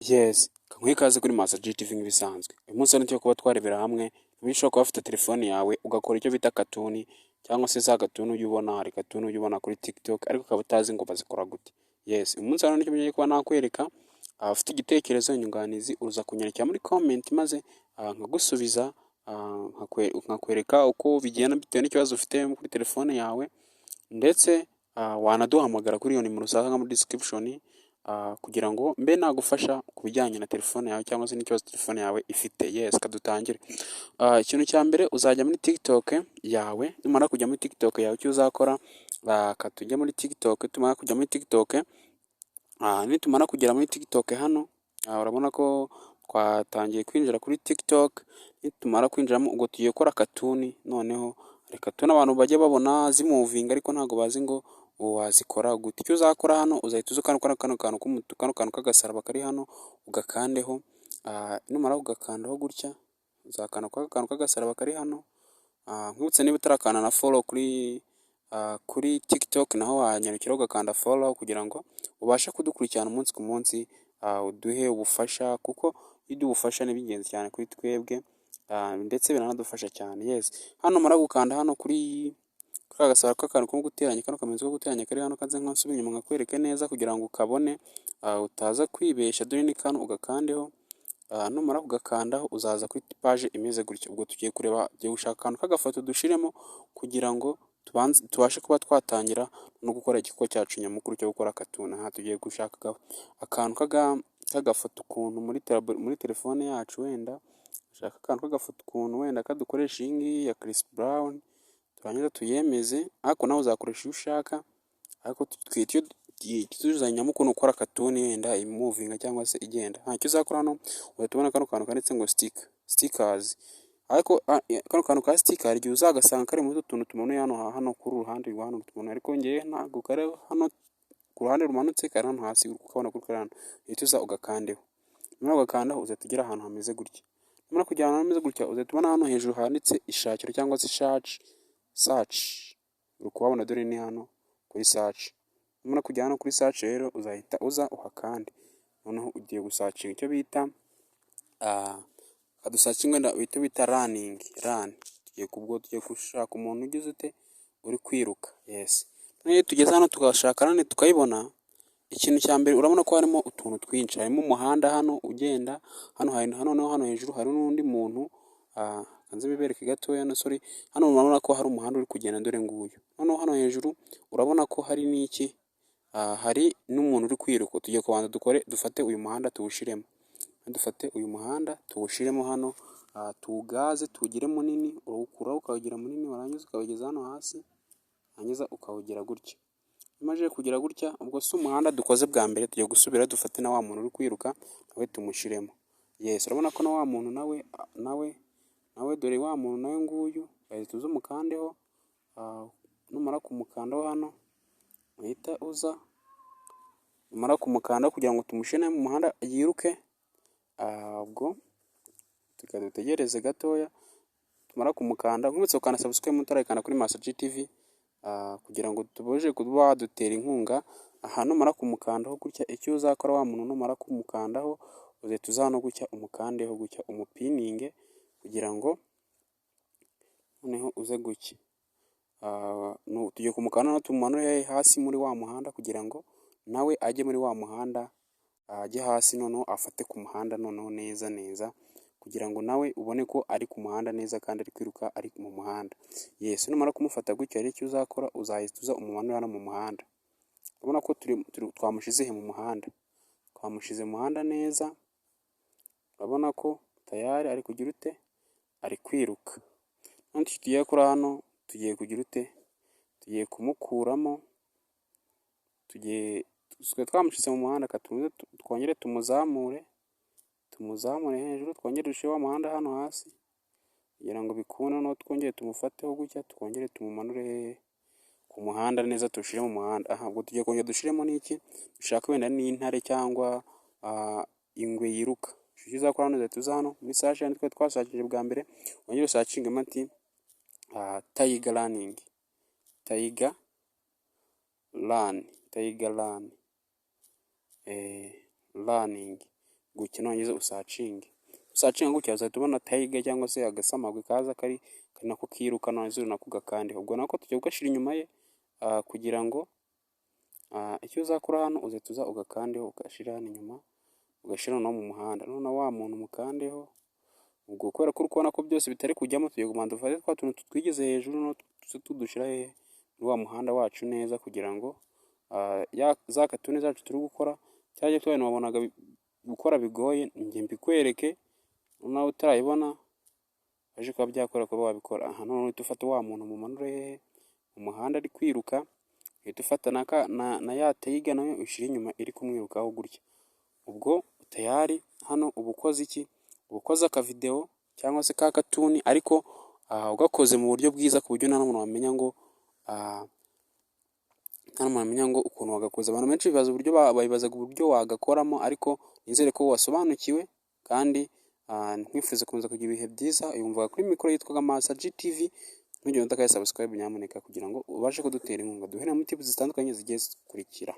Yes, nguhe ikaze kuri Master G TV nk'ibisanzwe. Uyu munsi rero tugiye kuba twarebera hamwe uburyo ushobora kuba ufite telefone yawe ugakora icyo bita cartoon, cyangwa se za cartoon ujya ubona, hari cartoon ujya ubona kuri TikTok ariko ukaba utazi ngo bazikora gute. Yes, uyu munsi rero nicyo ngiye kuba nakwereka. Ufite igitekerezo, inyunganizi, uza kunyandikira muri comment maze nkagusubiza, nkakwereka uko bigenda bitewe n'ikibazo ufite kuri telefone yawe, ndetse wanaduhamagara kuri iyo nimero usanga muri description kugira ngo mbe nagufasha ku bijyanye na telefone yawe cyangwa se n'ikibazo telefone yawe ifite. Yes, kadutangire. Ikintu cya mbere, uzajya muri TikTok yawe. Numara kujya muri TikTok yawe, icyo uzakora, tujye muri TikTok. Tumara kujya muri TikTok, nitumara kugera muri TikTok hano, urabona ko twatangiye kwinjira kuri TikTok. Nitumara kwinjiramo, ubwo tugiye gukora cartoon. Noneho reka tubone, abantu bajya babona zimovinga ariko ntabwo bazi ngo wazikora gute. Icyo uzakora hano, uzahita uza ukanda kano kantu k'umutuku, kano kantu k'agasaraba kari hano, ugakandeho. Numara kugakandaho gutya, uzakanda kuri aka kantu k'agasaraba kari hano. Nkwibutse, niba utarakanda na follow kuri TikTok, naho wanyarukiraho ugakanda follow kugira ngo ubashe kudukurikirana umunsi ku munsi, uduhe ubufasha, kuko iyo uduha ubufasha ni ingenzi cyane kuri twebwe, ndetse biranadufasha cyane. Yes, hano numara gukanda hano kuri ka gasaraba k'akantu ko guteranya, kano kamenyetso ko guteranya kari hano, kaze nkasubire inyuma nkakwereke neza kugira ngo ukabone, utaza kwibeshya. Dore ni kano, ugakandeho. Numara kugakandaho, uzaza kuri page imeze gutya. Ubwo tugiye kureba, tugiye gushaka akantu k'agafoto dushiremo kugira ngo tubanze tubashe kuba twatangira no gukora igikorwa cyacu nyamukuru cyo gukora cartoon. Aha tugiye gushaka akantu k'agafoto ukuntu muri telefone yacu. Wenda dushaka akantu k'agafoto ukuntu, wenda kadukoresha iyi ngiyi ya Chris Brown, turangiza tuyemeze, ariko nawe uzakoresha iyo ushaka. Ariko tuzanye nyamukuru ni ukora cartoon wenda imovinga cyangwa se igenda. Icyo uzakora hano, uhita ubona kano kantu kanditse ngo sticker, stickers. Ariko kano kantu ka sticker hari igihe uzagasanga kari muri utu tuntu tumanuye hano, hano kuri uruhande rwa hano tumanuye, ariko ngewe ntabwo kari hano ku ruhande rumanutse, kari hano hasi, uri kukabona kuri hano. Uhita uza ugakandeho. Numara kugakandaho, uzahita ugera ahantu hameze gutya. Numara kugera ahantu hameze gutya, uzahita ubona hano hejuru handitse ishakiro cyangwa se search, search uri kuhabona, dore ni hano kuri search. Numara kugera hano kuri search rero, uzahita uza uhakande. Noneho ugiye gusearchinga icyo bita, kadusearchinge wenda uhite wita running, run. Tugiye kubwo tugiye gushaka umuntu ugize ute? Uri kwiruka. Yes. Noneho tugeze hano tugashaka run tukayibona, ikintu cya mbere urabona ko harimo utuntu twinshi. Harimo umuhanda hano ugenda, hano hari, noneho hano hejuru hari n'undi muntu, nze mbibereke gatoya, no sorry, hano urabona ko hari umuhanda uri kugenda, dore nguyu. Noneho hano hejuru urabona ko hari n'iki? Hari n'umuntu uri kwiruka. Tugiye kubanza dukore, dufate uyu muhanda tuwushiremo. Dufate uyu muhanda tuwushiremo hano, tuwugaze tuwugire munini, urawukuraho ukawugira munini, warangiza ukawugeza hano hasi, warangiza ukawugira gutya. Iyo kugira gutya, ubwo si umuhanda dukoze bwa mbere, tugiye gusubira dufate na wa muntu uri kwiruka nawe tumushyiremo. Yes, urabona ko na wa muntu nawe, dore wa muntu nawe nguyu, ugahita uza umukandeho. Numara kumukandaho hano, uhita uza, numara kumukandaho kugira ngo tumushyire mu muhanda yiruke, ubwo dutegereze gatoya, tumara kumukanda, nkwibutsa gukanda subscribe mutarayikanda kuri Master G TV kugira ngo tubashe kuba wadutera inkunga. Aha numara kumukandaho gutya, icyo uzakora, wa muntu numara kumukandaho, uzahita uza hano gutya umukandeho gutya, umupininge kugira ngo noneho uze gutya. Tugiye kumukanda tumumanure hasi muri wa muhanda kugira ngo nawe ajye muri wa muhanda, ajye hasi noneho afate ku muhanda noneho neza neza, kugira ngo nawe ubone ko ari ku muhanda neza kandi ari kwiruka ari mu muhanda. Yes, numara kumufata gutya rero, icyo uzakora, uzahita uza umumanure hano mu muhanda. Urabona ko twamushyize mu muhanda, twamushyize mu muhanda neza, urabona ko tayari ari kugira ute? Ari kwiruka. Noneho icyo tugiye gukora hano, tugiye kugira ute? Tugiye kumukuramo, tugiye twamushyize mu muhanda, twongere tumuzamure, tumuzamure hejuru, twongere dushyire wa muhanda hano hasi kugira ngo bikunde, noneho twongere tumufateho gutya, twongere tumumanure ku muhanda neza, tuwushyire mu muhanda. Aha ubwo tugiye kongera dushyiremo n'iki? Dushake wenda n'intare cyangwa ingwe yiruka. Icyo uzakora hano, uzahita uza hano muri search hano twari twasearchije bwa mbere, wongere usearchingemo ati tiger running, tiger run, tiger run, running. Gutya nurangiza usearchinge. Usearchinga gutya, uzahita ubona tiger cyangwa se agasamagwe kaza kari nako kiruka, nurangiza nako ugakande. Ubwo nako tujya kugashyira inyuma ye kugira ngo icyo uzakora hano, uzahita uza ugakandeho, ugashyira hano inyuma, ugashyira noneho mu muhanda. Noneho wa muntu umukandeho. Ubwo kubera ko uri kubona ko byose bitari kujyamo, tugiye kubanza dufate twa tuntu twigeze hejuru, noneho tuze tudushyira hehe? Muri wa muhanda wacu neza, kugira ngo za cartoon zacu turi gukora, cyangwa twa bintu wabonaga gukora bigoye, njye mbikwereke, nawe utarayibona aje kuba byakora, kuba wabikora. Aha noneho uhita ufata wa muntu, mumanure hehe? Mu muhanda ari kwiruka. Uhita ufata na ya tiger nayo ushyire inyuma iri kumwirukaho gutya. Ubwo tayari hano uba ukoze iki? Uba ukoze akavideo cyangwa se ka cartoon, ariko ugakoze mu buryo bwiza, ku buryo nta n'umuntu wamenya ngo nta n'umuntu wamenya ngo ukuntu wagakoze. Abantu benshi bibaza uburyo, bibazaga uburyo wagakoramo, ariko nizere ko wasobanukiwe, kandi nkwifuriza gukomeza kugira ibihe byiza. Yumvaga kuri mikoro yitwaga Masa GTV. Ntugende udakaye subscribe nyamuneka, kugira ngo ubashe kudutera inkunga. Duhere muri tips zitandukanye zigiye zikurikira.